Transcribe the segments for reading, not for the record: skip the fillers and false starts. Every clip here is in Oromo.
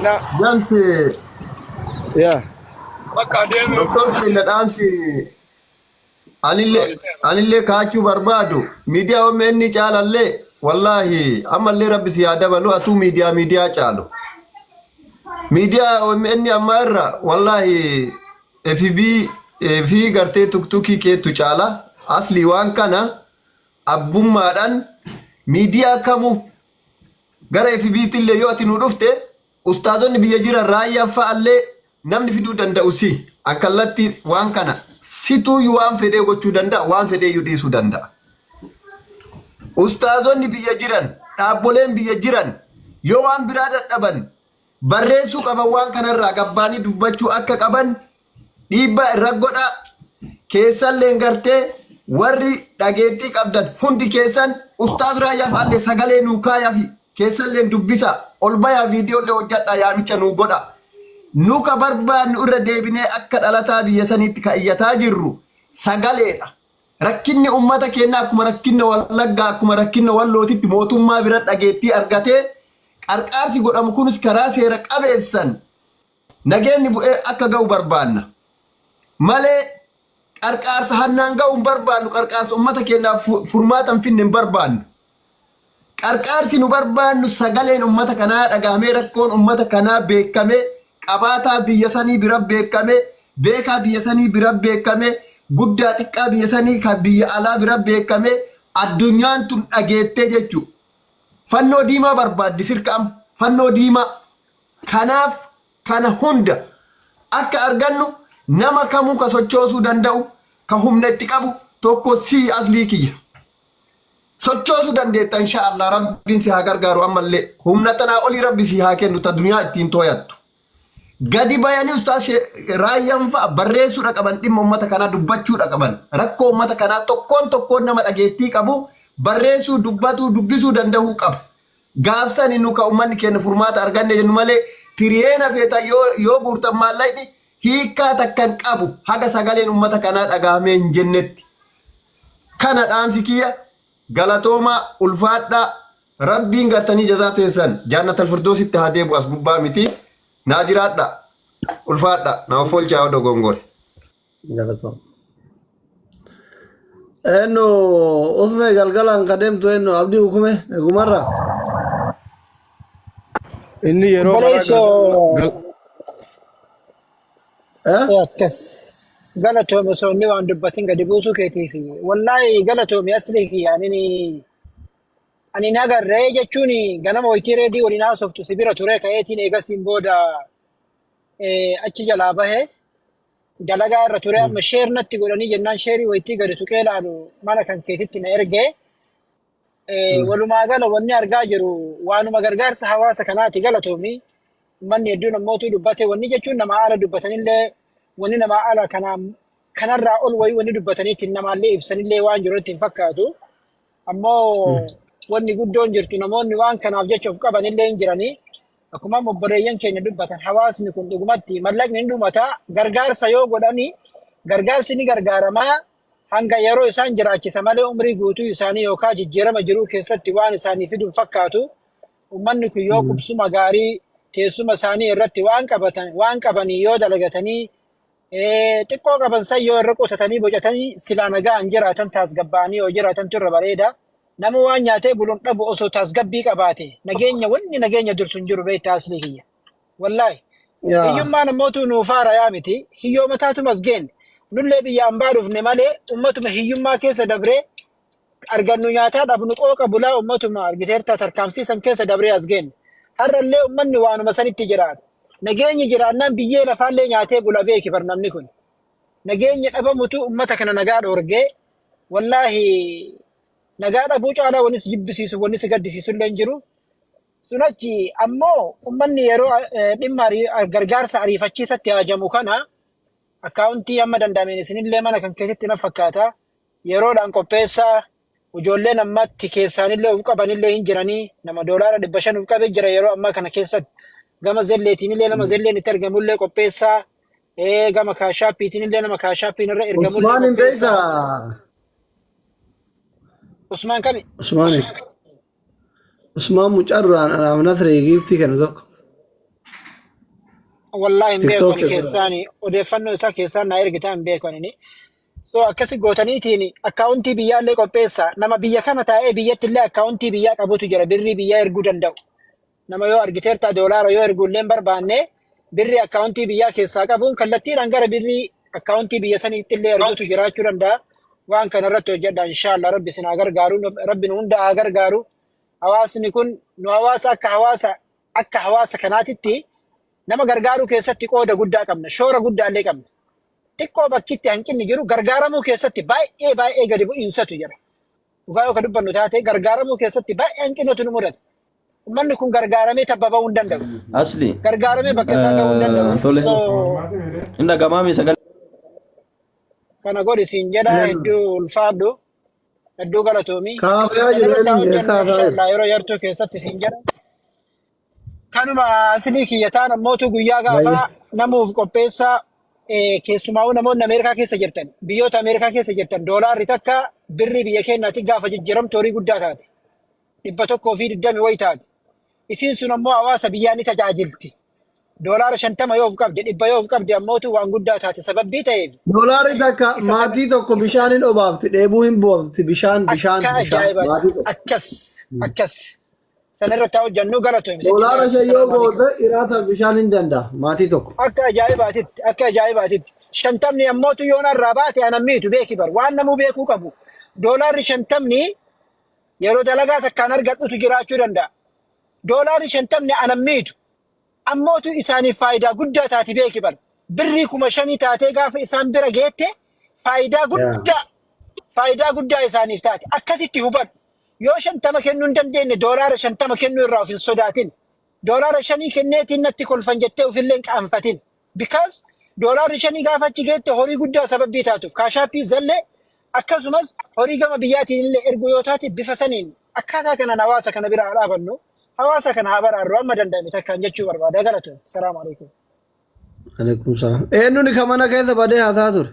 Na Jamsi yaa. Bakka deeme. Doktor keenya dhaamsi anillee anillee kaachuu barbaadu miidiyaa OMN caalallee wallaahi ammallee rabbi si haa dabalu atuu miidiyaa miidiyaa caalu. Miidiyaa OMN ammaa irra wallaahi FB fi gartee tuktukii keettu caala aslii waan kana abbummaadhaan miidiyaa kamuu Gara FB'tti illee yoo ati nu dhufte ustaazonni biyya jiran raayyaa fa'allee namni fiduu danda'u si. An kallattii waan kana situuyyuu waan fedhee gochuu danda'a waan fedheeyyuu dhiisuu danda'a. Ustaazonni biyya jiran dhaabboleen biyya jiran yoo waan biraa dadhaban barreessuu qaban waan kanarraa gabbaanii dubbachuu akka qaban dhiibbaa irra godhaa. Keessalleen gartee warri dhageettii qabdan hundi keessan ustaaz Raayyaa fa'allee sagalee nuu kaayafi keessalleen dubbisaa ol bayaa viidiyoollee hojjadhaa yaamicha nuu godhaa. Nu ka barbaannu irra deebinee akka dhalataa biyya saniitti ka iyyataa jirru sagaleedha. Rakkinni ummata keenyaa akkuma rakkinna Wallaggaa akkuma rakkinna Wallootitti mootummaa bira dhageettii argatee qarqaarsi godhamu kunis karaa seera qabeessan Nageenni bu'ee akka ga'u barbaanna. Malee qarqaarsa hannaan ga'u hin barbaannu, qarqaarsa ummata keenyaaf furmaata hin finne hin barbaannu. Qarqaarsi nu barbaannu sagaleen ummata kanaa dhagahamee rakkoon ummata kanaa beekamee qabaataa biyya sanii bira beekamee beekaa biyya sanii bira beekamee guddaa xiqqaa biyya sanii kan biyya alaa bira beekamee addunyaan tun dhageettee jechuudha. Fannoo diimaa barbaaddi sirka amma. Fannoo diimaa. Kanaaf kana hunda akka argannu nama kamuu ka sochoosuu danda'u ka humna itti qabu tokko sii aslii kiyya. Sochoosuu dandeetta insha Allah rabbiin si haa gargaaru ammallee humna tanaa olii rabbi si haa kennu ta duniyaa ittiin tooyattu. Gadi bayanii ustaaz raayyaan fa'a barreessuudha qaban dhimma ummata kanaa dubbachuudha qaban rakkoo ummata kanaa tokkoon tokkoon nama dhageettii qabu barreessuu dubbatuu dubbisuu danda'uu qaba. Gaafsani nu ka ummanni keenya furmaata arganne jennu malee tiriyeena feetan yoo yoo guurtan maallaqni hiikkaa takka hin qabu haga sagaleen ummata kanaa dhagahamee hin jennetti. Kana dhaamsi kiyya galatoomaa ulfaadhaa rabbiin gartanii jazaa teessan jaannatal firdoositti haa deebu as gubbaa miti naa jiraadha ulfaadha na of oolchaa yoo dogongore. Galatoom. Eenyu usmee galgalaan ka deemtu eenyu abdii hukume nagumarra. Inni yeroo maraa Obboleessoo gal, Eh? akkas galatoomi osoo inni waan dubbatin gadi buusuu keetiif wallaahi galatoomi aslii kiyya ani ani hin agarree jechuun ganama wayitii reedii waliin haasoftu si bira ture ka'eetiin eegasiin booda achi jalaa bahe dalagaa irra ture amma sheer natti godhanii jennaan sheerii wayittii gadi tuqee ilaalu mana kan keetitti na ergee walumaa gala wanni argaa jiru waanuma gargaarsa hawaasa kanaati galatoomi manni hedduun ammootu dubbate wanni jechuun nama ala dubbatanillee wanni nama ala kanaan kanarraa ol wayii wanni dubbataniitti namaallee ibsanillee waan jiru itti hin fakkaatu ammoo wanni guddoon jirtu namoonni waan kanaaf jecha of qabanillee hin jiranii Akkuma amma obboleeyyan keenya dubbatan hawaasni kun dhugumatti mallaqni ni dhumata gargaarsa yoo godhani gargaarsi ni gargaaramaa hanga yeroo isaan jiraachisa malee umrii guutuu isaanii yookaan jijjiirama jiruu keessatti waan isaanii fidu hin fakkaatu. Uummanni kun yoo qubsuma gaarii teessuma isaanii irratti waan qabatan waan qabanii yoo dalagatanii Xiqqoo qaban san yoo irra qotatanii bocatanii silaa nagaan jiraatan taasgabbaa'anii yoo jiraatantu irra bareeda. Nama waan nyaatee buluun dhabu osoo taasgabbii qabaate nageenya wanni nageenya dursu hin jiru beektaa aslii kiyya. Wallaahi. Yaa. Hiyyummaan ammootu nuuf haarayaa miti. Hiyyoomataatuma as geenne. Nullee biyya ambaa dhufne malee ummatuma hiyyummaa keessa dabree argannu nyaataa dhabnu qooqa bulaa ummatuma argiteerta tarkaanfii san keessa dabree as geenne. Har'allee ummanni waanuma sanitti jiraata. Nageenyi jiraannaan biyyee lafaallee nyaatee bula beeki bar namni kun. Nageenyi dhabamutu ummata kana nagaa dhoorgee wallaahi nagaa dhabuu caalaa wanni si jibbisiisu wanni si gaddisiisu illee hin jiru. Sun achi ammoo ummanni yeroo dhimma gargaarsa ariifachiisatti haajamu kana akkaawuntii amma danda'ameen isinillee mana kan keessatti na fakkaata. Yeroodhaan qopheessaa. Ijoolleen ammatti keessaanillee of qabanillee hin jiranii. Nama doolaara 500 of qabee jira yeroo ammaa kana keessatti. Gama zelleetiinillee nama zelleen itti argamullee qopheessaa. Gama kaashaappiitiinillee nama kaashaappiin irra ergamullee Usmaan hin qopheessaa. beektaa? Usmaan kami? Usmaan. Usmaan mucaa duraan anaaf Nasree giiftii kennu tokko. Wallaahi hin beeku ani TikTok irra. keessaani odeeffannoo isaa keessaan naa ergitaa hin beeku ani. So akkasi gootaniitiin akkaawuntii biyyaallee qopheessa. Nama biyya kana taa'ee biyyatti illee akkaawuntii biyyaa qabutu jira birrii biyyaa erguu danda'u. Nama yoo argiteerta doolaara yoo erguu illee hin barbaanne birrii akkaawuntii biyyaa keessaa qabuun kallattiidhaan gara birrii akkaawuntii biyya saniitti illee erguutu jiraachuu danda'a. Waan kana irratti hojjedha inshaallah rabbi isin haa gargaaru rabbi nu hunda haa gargaaru. Hawaasni kun nu hawaasa akka hawaasa kanaatitti nama gargaaruu keessatti qooda guddaa qabna shoora guddaa illee qabna. Xiqqoo bakkitti hanqinni jiru gargaaramuu keessatti baay'ee baay'ee gadi bu'iinsatu jira. Dhugaa yoo ka dubbannu taate gargaaramuu keessatti baay'ee hanqinatu nu mudata. Uummanni kun gargaaramee tabba bahuu hin danda'u. Asli. Gargaaramee bakka isaa gahuu hin danda'u. Tole. So Inni dhagamaami sagalee. Kana godhi siin jedha hedduu ulfaadhu hedduu galatoomi. Kaafiyaa jiru Kanarratti haa eenyu hojjennu eessaa haasa'aa jira? inshaallah yeroo yartuu keessatti siin jedha. Kanuma asilii kiyya taan ammootu guyyaa gaafaa namuuf qopheessaa keessumaa'uu namoonni Ameerikaa keessa jirtan biyyoota Ameerikaa keessa jirtan doolaarri takka birrii biyya keenyaatti gaafa jijjiiramtu horii guddaa taati. 120 wayi taati. Isiin sun ammoo hawaasa biyyaa ni tajaajilti. Doolaara 50 yoo of qabde 100 yoo of qabde ammootu waan guddaa taate sababbii ta'eef Doolaarri takka isa sana maatii tokko bishaan hin obaafti dheebuu hin boofti bishaan bishaan akka bishaan ajaa'ibaati maatii tokko. akkas akkas sanirratti haa hojjennu galatoomii sitti Doolaara galatu. 5 yoo Salaamu alaikum. goote iraata bishaan hin danda'a maatii tokko. Akka ajaa'ibaatitti 50ni ammootu yoon irraa baate anammiitu beeki bar waan namuu beekuu qabu doolaarri 50ni yeroo dalagaa takkaan argadhutu jiraachuu danda'a. Doolaarri 50ni anammiitu ammootu isaaniif faayidaa guddaa taati beeki bar birrii 5,000 taatee gaafa isaan bira geette faayidaa guddaa faayidaa guddaa isaaniif taate akkasitti hubadhu. Yoo 50 kennuu hin dandeenye doolaara 50 kennuu irraa of hin sodaatin. Doolaara 5 kenneetiin natti kolfan jettee ofillee hin qaanfatin. Because doolaarri 5 gaafa achi geette horii guddaa sababbii taatuuf Cash Appii Zelle akkasumas horii gama biyyaatiin illee ergu yoo taate bifa saniin akkaataa kanaan hawaasa kana bira haa dhaabannu. Hawaasa kana haa baraarru amma danda'ame takkaan jechuu barbaada galatoon. Salaamu alaikum. Alaikum salaam. Eenyuun ka mana keessa badee haasaa ture?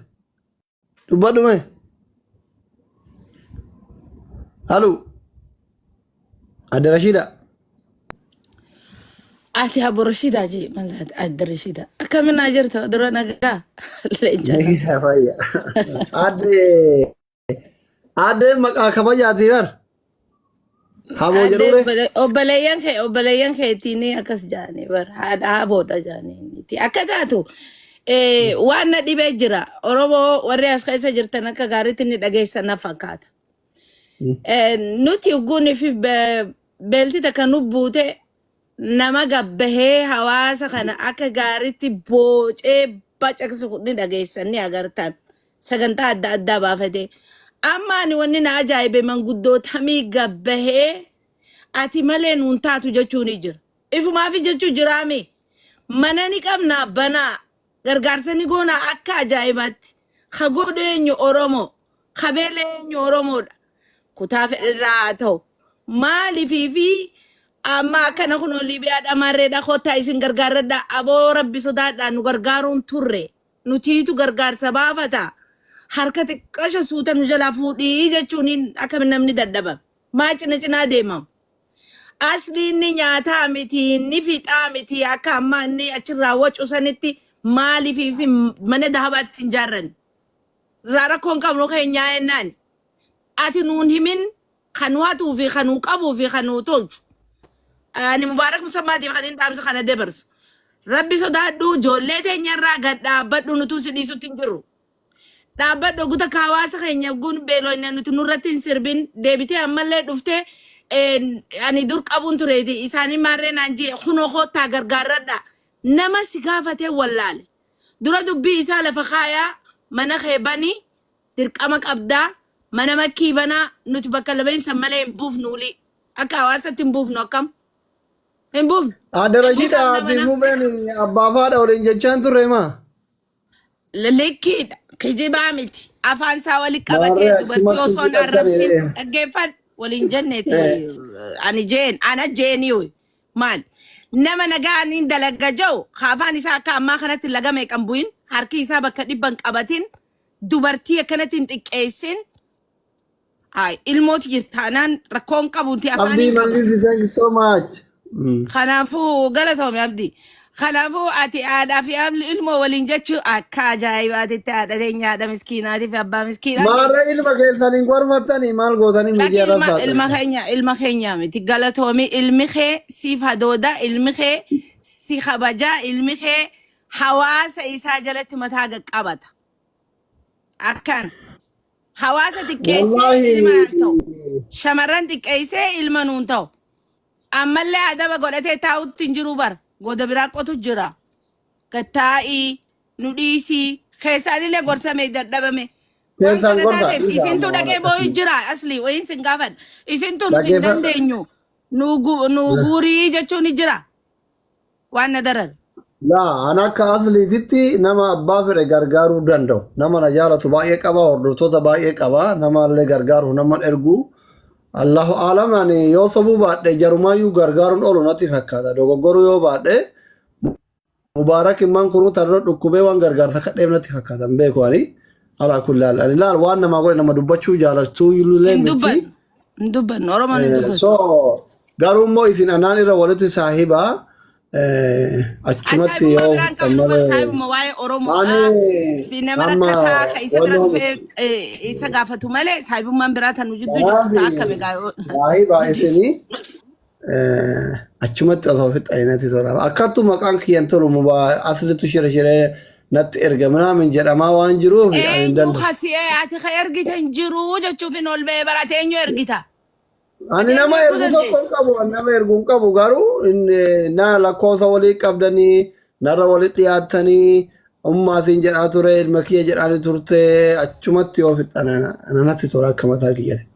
Dubbadhu mee. Halu. Adde Rashiida. Ati Abu Rashidaa jee maal taate Adde Rashiida. Akkamiin naa jirta dura nagaa leenca. Nagaa fayya. Adde addeen maqaa kabajaatii bar. Haboo Adde jedhuure. Obboleeyyan keetiin akkas jaanii bar haadha haboodha jaanii. Akka taatu waan na dhibee jira. Oromoo warri as keessa jirtan akka gaariitti ni dhageessan na fakkaata. Nuti ugguunii fi beelti takka nu buute nama gabbahee hawaasa kana akka gaariitti boocee bacaqsu ni dhageessan ni agartan sagantaa adda addaa baafate. Amma ani wanni na ajaa'ibe manguddootamii gabbahee ati malee nuun taatu jechuu ni jira. Ifumaafi jechuu jiraami. Mana ni qabnaa banaa gargaarsa ni goonaa akka ajaa'ibaatti. Ka godhu eenyu Oromoo. Ka beela eenyu Oromoodha. Kutaa fedherraa haa ta'u. Maaliifii fi amma akkana kun Liibiyaa dhamaarreedha kottaa isin gargaarradha aboo rabbi sodaadhaa nu gargaaruun turre nutiitu gargaarsa baafata harka xiqqasha suuta nu jalaa fuudhii jechuun akka namni dadhabame maa cina cinaa deemamu. Asli inni nyaataa miti inni fixaa miti akka amma inni achirraa wacu sanitti maaliifii fi mana dahabaatti hin jaarran. Irraa rakkoon qabnu keenyaa jennaan. Ati nuun himin kan hatuu fi kan nuu qabuu fi kan nuu tolchu. Ani Mubaarak Musammaatiif kan hin dhaamsa kana dabarsu. Rabbi sodaadhu ijoollee teenyarraa gad dhaabbadhu nutuu si dhiisutti hin jirru. Dhaabbadhu guta ka hawaasa keenya gun beelonne nuti nurratti hin sirbin deebitee ammallee dhuftee ani dur qabuun tureeti isaanii maarree naan jee kunoo koottaa gargaarradha. Nama si gaafatee wallaale. Dura dubbii isaa lafa kaayaa mana kee bani dirqama qabdaa mana makkii banaa nuti bakka lameensan malee hin buufnu ulii akka hawaasatti hin buufnu akkam hin buufnu Adde ni Rashiida qabna ati mana mubeen abbaa fi haadha waliin jechaan turre maa? Likkiidha kijibaa miti afaan isaa wali qabatee Maarree dubartii achumatti osoo hin si arrabsin qaqqabe. dhaggeeffadhu waliin jenneeti ani jeen ana jeenii maal nama nagaa niin dalaga jiru afaan isaa akka ammaa kanatti lagame kan bu'in harki isaa bakka dhibban qabatin dubartii akkanatti hin xiqqeessin Ay, ilmooti jirtaanaan rakkoon qabuuti Abdii afaaniin qaba. Mangisti, thank you so much. Kanaafuu galatoome Abdii. Kanaafuu ati haadhaa fi ilmoo waliin jechuu akka ajaa'ibaatitti haadha teenya haadha miskiinaatii fi abbaa miskiinaati. Maarra ilma keessan hin gorfattanii maal gootanii Lakki miidiyaa ilma irratti ilma haasa'u? keenya ilma keenya miti galatoomi ilmi kee siif hadooda ilmi kee si kabajaa ilmi kee hawaasa isaa jalatti mataa qaqqabata. Akkan hawaasa xiqqeessee Wallaahi ilma naan ta'u. Shamarran xiqqeessee ilma nuun ta'u. Ammallee adaba godhatee taa'utti hin jiru bara. Goda biraa qotu jira. Gattaa'ii nu dhiisii keessaanillee gorsamee dadhabame. Waan keessaan kana gorsa taateef dhiisa isintu amma waan dhaqee boo'u akkasii. jira asli wayiin sin gaafadha. Isintu nuti hin Dhaggeeffadha. dandeenyu nu guurii jechuun ni jira waan na darare. Laa an akka asliititti nama abbaa fedhe gargaaruu danda'u. Nama na jaalatu baay'ee qaba, hordoftoota baay'ee qaba, nama illee gargaaru nama ergu. Allahu aalam ani yoo sobuu baadhe jarumaayyuu gargaaruun oolu natti fakkaata. Dogoggoruu yoo baadhe Mubaarak immaan kunuu tarra dhukkubee waan gargaarsa kadheef natti fakkaata hin beeku ani. Alaa kulli haal ani laal waan namaa godhe nama dubbachuu jaalattuu illee Hin miti. dubbannu. Hin dubbannu. Oromoon hin dubbatu. So garuu immoo isin anaan irra walitti saahiba achumatti Asaayibuma yoo biraan qabnu bar malee saayibuma waa'ee Oromoodha. ani Fi nama amma rakkataa ka isa bira wannoo dhufee isa gaafatu malee saayibummaan biraa tan nu jidduu jirtu ta'a akkami gaa saahiba nutis. isinii achumatti osoo fixanii natti tola. Akkattu maqaan kiyyan tolu mubaa aslitu shira shiree natti erga minaamin jedhamaa waan jiruuf ani hin Eenyu danda'u. kasi ati ka ergite hin jiru jechuuf hin ol ba'ee barate eenyu ergita? Ani Ati eenyu nama erguu ergu tokko hin dandeessa? qabu, ani nama ergu hin qabu garuu na lakkoofsa walii qabdanii narra walii dhiyaattanii ummaatiin jedhaa ture ilma kiyya jedhaanii turte achumatti yoo fixan natti tola akka mataa kiyyatti.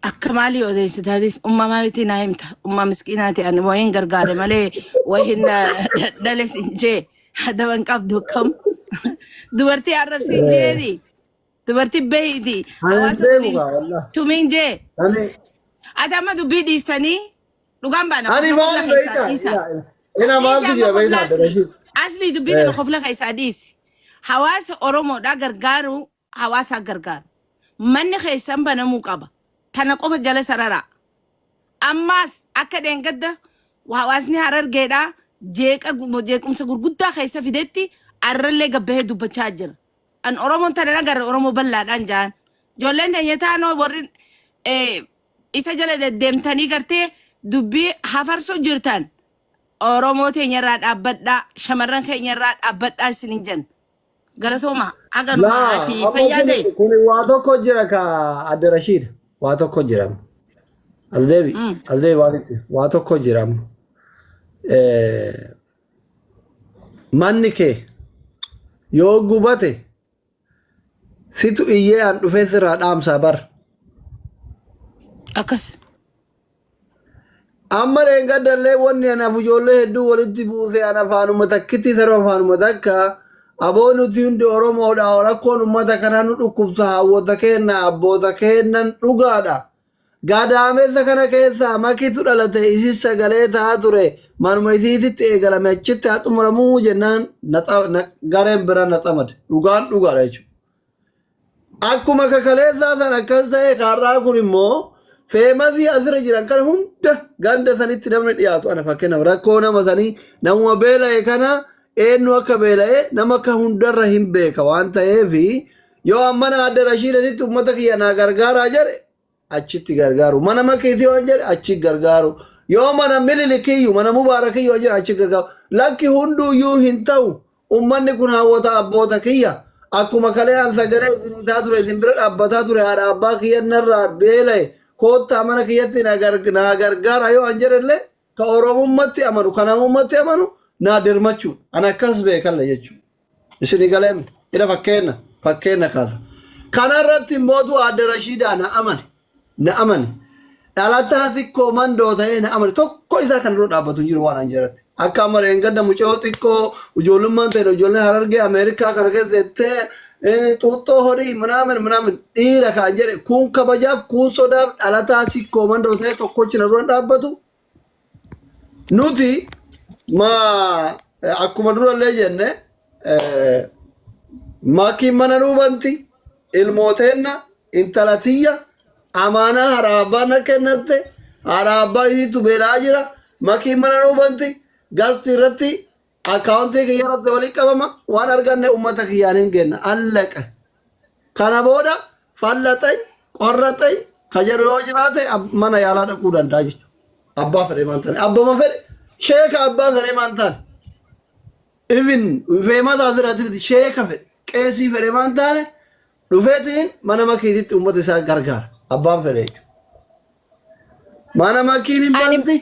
Akka maalii odeessitaatis umma maaliitii naa himta umma miskiinaati ani wayiin gargaare malee wayiin dhale sin jee adaban qabdu akkam dubartii arrabsiin jeeni dubartii beeyti Ani hin hawaasa beeku waliin kaa wallah. tumiin jee Ani ati amma dubbii dhiistanii dhugaan baana ani kofla maal kofla keessaa beektaa? dhiisa. Ila ila ila Dhiisi maaltu amma jira kofla beektaa asli Abdurrashiid? asli dubbii tana kofla keessaa dhiisi. Hawaasa Oromoodhaa gargaaru hawaasaa gargaaru. Manni keessan banamuu qaba. Tana qofa jala sararaa. Ammaas akka dheengadda hawaasni harargeedhaa jeeqa jeequmsa gurguddaa keessa fidetti arrallee gabbahee dubbachaa jira. An Oromoon tana agarre Oromoo bal'aadhaan ja'an. Ijoolleen teenya taanoo warri isa jala deddeemtanii gartee dubbii hafarsoo jirtan Oromoo teenya irraa dhaabbadhaa shamarran keenya irraa dhaabbadhaa isinin jenna. Galatooma haganuma Laa ati amma fayyaa kuni ta'e. kuni waa tokko jira ka Adde Rashiid waa tokko jira. As deebi as deebi waa tokko jira. Manni kee yoo gubate situ iyyee an dhufee sirraa dhaamsaa bar. Akkas. Amma dheengaddallee wanni anaaf ijoollee hedduu walitti buuse an afaanuma takkitti sarba afaanuma takka aboo nuti hundi Oromoodha rakkoon uummata kanaa nu dhukkubsa hawwata keenna abboota keennan dhugaadha. Gadaamessa kana keessaa makitu dhalate isis sagalee ta'aa ture manuma isiititti eegalame achitti haa xumuramuu jennaan gareen bira na xamade dhugaan dhugaadha jechuudha. Akkuma kakaleessaa san akkas ta'e kaarraa kun immoo feemasii asirra jiran kana hunda ganda sanitti namni dhiyaatu ana fakkeenyaaf rakkoo nama sanii namuma beela'e kana eenyu akka beela'e nama akka hundarra hin beeka waan ta'eef yoo ammana adda rashiidatitti uummata kiyya naa gargaaraa jedhe achitti gargaaru. Mana makiitii waan jedhe achi gargaaru. Yoo mana mililikiyyu mana mubaarakiyyu waan jedhe achi gargaaru. Lakki hunduyyuu hin ta'u. Ummanni kun hawwata abboota kiyya. Akkuma kalee an sagalee isinii taa ture isin bira dhaabbataa ture haadha abbaa kiyya narraa beela'e koottaa mana kiyyatti na gargaara yoo an jedhellee ka Oromummatti amanu ka namummatti amanu naa dirmachuu an akkas beekalla jechuudha. Isinii galeem ila fakkeenna fakkeenna kaasa. Kanarratti immootu aadde Rashiidaa na amane na amane dhalataa xiqqoo mandoo ta'ee na amane tokko isaa kan dura dhaabbatu hin jiru waan an jedhatti. Akka amma reengadda mucoo xiqqoo ijoollummaan ta'e ijoolleen harargee Ameerikaa kana keessa jettee xuuxxoo horii minaamin minaamin dhiira kan jedhe kun kabajaaf kun sodaaf dhalataa sikkoo mandoo ta'e tokkochi na dura dhaabbatu. Nuti ma akkuma durallee jenne makiin mana nuubanti ilmooteenna intala tiyya amaanaa haadha abbaa na kennatte haadha abbaa isiitu beelaa jira makiin mana nuubanti gasti irratti Akkaawuntii kiyya irratti walii qabama waan arganne uummata kiyyaan hin kenna allaqa. Kana booda fallaxay qorraxay ka jedhu yoo jiraate mana yaalaa dhaquu danda'a jechuudha. Abbaa fedhe maan taane abbama fedhe sheeka abbaa fedhe maan taane even feemataa asirratti miti sheeka fedhe qeesii fedhe maan taane dhufeetiin mana makiititti uummata isaa gargaara abbaan fedhe jechuudha. Mana makiin hin Ani banti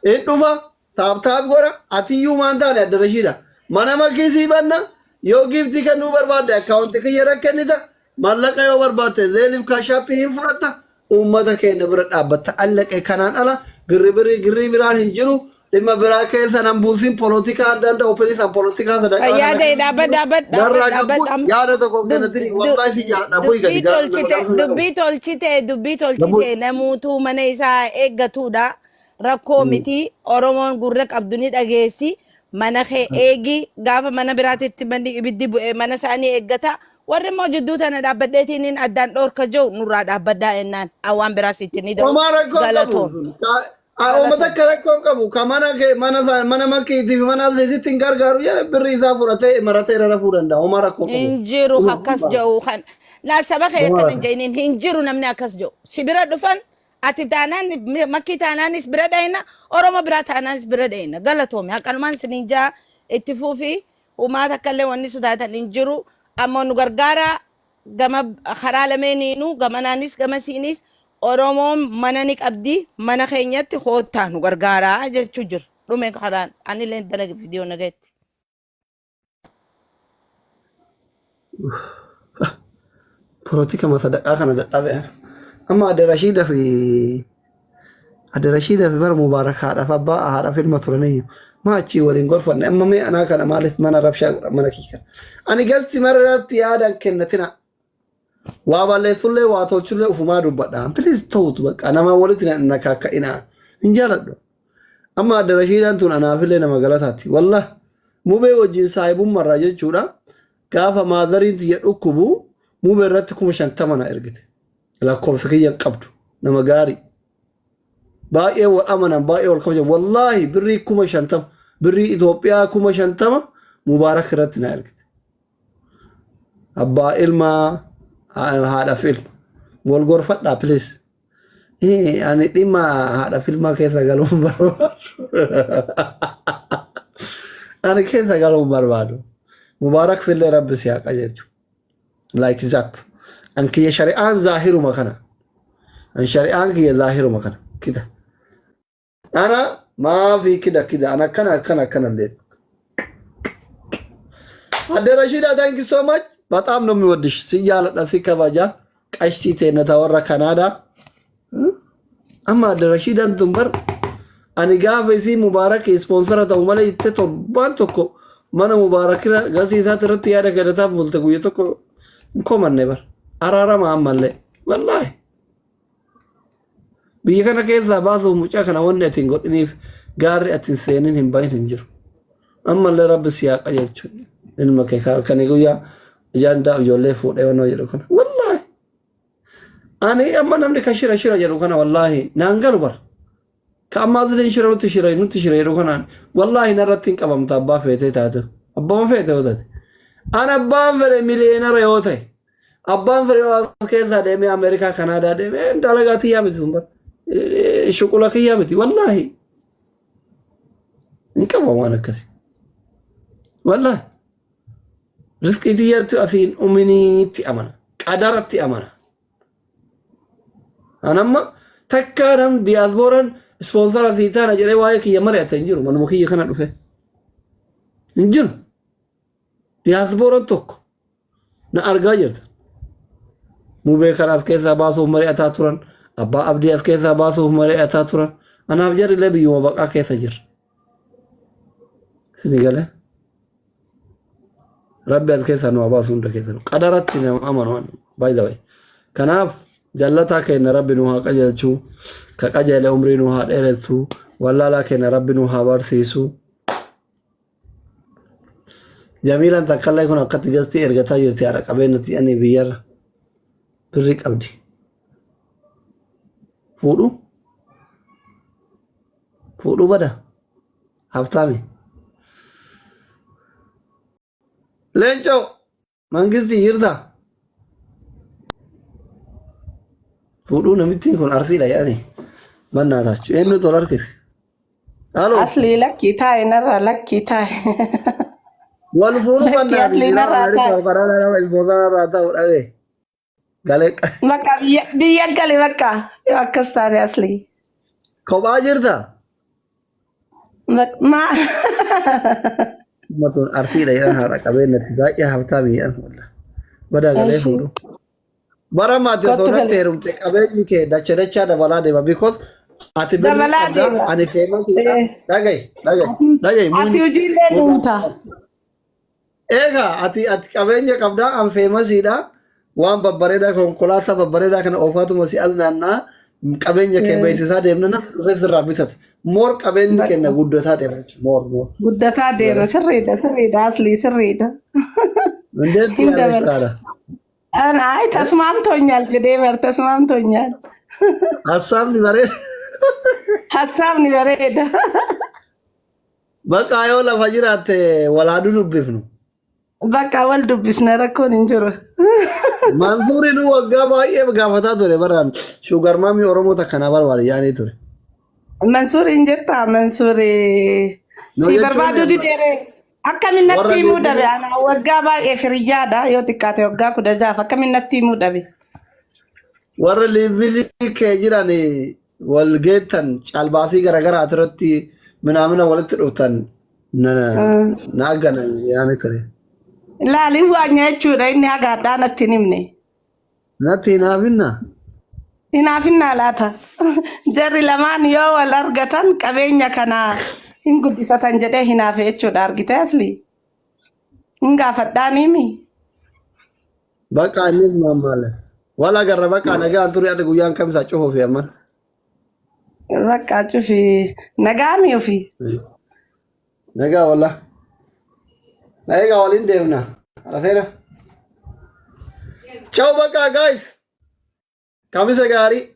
hin dhufa Taap taap godha atiyyuu maan taane adda rashiidha. Mana makii sii banna yoo giiftii kennuu barbaadde akkaawunti kiyya irra kennita mallaqa yoo barbaadde zeeliif kaashaappii hin fudhatta uummata keenya bira dhaabbatta allaqe kanaan ala girri birrii girrii biraan hin jiru dhimma biraa keessa nan buusin polotikaa hin danda'u piliisan polotikaa sadaqaa Fayyaa kana ta'e keessa hin dhaabbadhu jiru dhaabbadhu narraa dhaabbadhu gabbuu dhaabbadhu. yaada tokko kennatini wallaahi si jaaladha bu'i gadi Dubbii gara nama tolchite gaafuu hin qabu. dubbii tolchite dubbii Gabbuu. tolchite namuutuu mana isaa eeggatuudha. Rakkoo miti Oromoon gurra qabdu ni dhageessi. Mana kee eegi gaafa mana biraatitti manni ibiddi bu'e mana isaanii eeggata. Warri immoo jidduu tana dhaabbadheetiin hin addaan dhoorka jiru nurraa dhaabbadhaa jennaan. Waan biraas itti ni da'u. Homaa rakkoo hin qabu Galatoom. sun. Uummata Galatoom. akka rakkoo hin qabu. Ka mana kee mana isaa mana makkiitii fi mana asliititti hin gargaaru jedhe birrii isaa fudhatee maratee irra rafuu danda'a. Homaa rakkoo hin qabu. Hin jiru akkas jedhu kan laa saba kee Homaa akkana hin rakkoo. jedhiniin hin jiru namni akkas jedhu. Si bira dhufan Ati taanaan makkii taanaanis bira dhayna Oromo biraa taanaanis bira dhayna galatoomi haqanumaan sinin jaa itti fuufi humaa takkallee wanni sodaatan hin jiru ammoo nu gargaara gama karaa lameeniinuu gamanaanis gamasiinis Oromoon mana ni qabdi mana keenyatti koottaa nu gargaaraa jechuu jiru dhume karaan anillee dalaga viidiyoo nagayetti. Polotika masadaqaa kana dadhabe. Amma adde Rashiida fi adde Rashiida fi bara Mubaarak haadhaaf abbaa haadhaaf ilma turaniyyuu. Maa achii waliin gorfanne amma mee anaa kana maaliif mana rabshaa godha mana kiyya kana. Ani gasti mara irratti yaada hin kennatina. Waa balleessullee waa tolchullee ufumaa dubbadha. Please ta'utu bakka nama walitti na kakka'inaa. Hin jaaladhu. Amma adda Rashiidaan tun anaafillee nama galataati. Wallah mubee wajjin saahibummarraa jechuudha. Gaafa maazariin tiyya dhukkubu mubee irratti 50,000 na ergite. Lakkoofsa kiyya hin qabdu. Nama gaarii. Baay'ee wal amanan baay'ee wal kabajan. Wallaahi birrii 50,000 birrii Itoophiyaa 50,000 Mubaarak irratti na ergite. Abbaa ilmaa haadhaaf ilma. Wal gorfadhaa please. Ani dhimma haadha filmaa keessa galuun barbaadu. Ani keessa galuun barbaadu. Mubaarak fillee rabbi si haa qajeelchu. Like that. An kiyya shari'aan zaahiruma kana. An shari'aan kiyya zaahiruma kana. Kida. Ana maafi kida kida. An akkana akkana akkana hin beeku. Adde Rashida thank you so much. በጣም ነው የሚወድሽ። ሲያለዳ ሲከባጃ ቀሽቲ teenna warra Kanaadaa. Amma adde Rashiidaan tun bar ani gaafa isii Mubaarak ispoonsara ta'u malee itti torbaan tokko mana Mubaarakira gasii isaati irratti yaada gadataa bulte guyya tokko hin komanne bar. Araarama ammallee. Wallaahi. Biyya kana keessaa baasuuf mucaa kana wanni ati hin godhiniif gaarri ati hin seenin hin bahin hin jiru. Ammallee rabbi si haa qajeelchu. Ilma kee halkanii guyyaa ajandaa ijoollee fuudhee wanoo jedhu kana. Wallaahi. Ani amma namni kan shira shira jedhu kana wallaahi naan galu bara. Ka ammaa asiin shira nutti shira nutti shira jedhu kanaan wallaahi narratti hin qabamta abbaa feetee taate. Abbaa feete yoo taate. An abbaan fedhe miliyeenara yoo ta'e. Abbaan fedhe yoo as keessaa deemee Ameerikaa Kanaadaa deemee dalagaa tiyyaa miti sun bara. Shuqula kiyyaa miti wallaahi. Hin qabu waan akkasii. Wallaahi. Rizqii tiyyatti asiin uminiitti amana. Qadaratti amana. An amma takkaa nam diyaaspooraan ispoonsara sii taana jedhee waa'ee kiyya mari'ate hin jiru. Manuma kiyya kana dhufe. Hin jiru. Diyaaspooraan tokko na argaa jirta. Mubee kana as keessaa baasuuf mari'ataa turan. Abbaa Abdii as keessaa baasuuf mari'ataa turan. Anaaf jarrillee biyyuma baqaa keessa jirra. Isin galee. Rabbi as keessaa nu haa baasu hunda keessaa. Qadaratti nama amanu by the way. Kanaaf jallataa keenya Rabbi nu haa qajeelchu. Ka qajeele umrii nu haa dheeressu. Wallaalaa keenya Rabbi nu haa barsiisu. Jamiilaan takkallee kun akkatti gastii ergataa jirti haadha qabeenyatti ani biyyarra birrii qabdi. Fuudhu fuudhuu bada haftaami. Leencoo mangistii jirta? Fuudhuu namittiin kun arsiidha jedhani. Mannaa taachu. Eenyutu ol harkise? Halo. Aslii lakkii taa'e narraa lakkii taa'e. Wal fuudhuu Lakkii mannaa aslii jira. narraa taa'e. Ameerikaa karaa nama ispoonsara irraa ta'u dhabe. Galee Bakka biyya biyya gale bakka yoo akkas taate aslii. kophaa jirta? Maa Ummatuun arsiidha jedhan haadha qabeenyatti baay'ee habtaami jedhan. Badaa galee Eshi. fuudhu. Bara maati osoo Kottu natti gale. heerumte qabeenyi kee dacha dachaa dabalaa deema because ati birrii Dabalaa qabda deema. ani feemasiidha. Eh. Dhagayi dhagayi dhagayi Ati muuni. hojiillee nuumta. Egaa ati qabeenya qabda an feemasiidha. Waan babbareedaa konkolaataa babbareedaa kana oofaatuma si al naannaa qabeenya kee beeksisaa deemna namni dhufee sirraa bitata. Moor qabeenyi keenya guddataa deema jechuudha. Moor moor. Guddataa deema sirriidha sirriidha aslii sirriidha. Indeetti Hin yaala dabala. istaadha. Ay tasmaamtoኛል jedhee bar tasmaamtoኛል. Hassaabni bareeda. Hassaabni bareeda. Bakka yoo lafa jiraatte walaaduu dubbifnu. Bakka wal dubbisna rakkoon hin jiru. Mansuuriin waggaa baay'ee gaafataa ture baraan sugar mommy Oromoo takka naa barbaade yaanii ture. Mansuur hin jettaa Mansuur No si jechuun barbaaduu dideere. Akkamiin warra natti himuu dhabe leevilii ana waggaa baay'ee firiyyaadha yoo xiqqaate waggaa 16 akkamiin natti himuu dhabe. Warra leevilii kee jiran wal geettan caalbaasii garaagaraa irratti minaamina walitti dhuftan na na agganan yaanii ture. Laaliin waanya jechuudha inni haga hadhaa natti hin himne. Natti hinaafinna. Hinaafinnaa laata. Jarri lamaan yoo wal argatan qabeenya kana hin guddisatan jedhee hinaafe jechuudha argite asli. Hin gaafadhaan himi. Bakka innis maammaale. Wal agarra bakka nagaan ture adda guyyaan kamisa cufuuf amman. Bakka cufi nagaami ofii. Nagaa walla. Na egaa waliin deemna. Rafeera. Ciao bakka guys. Kamisa gaarii.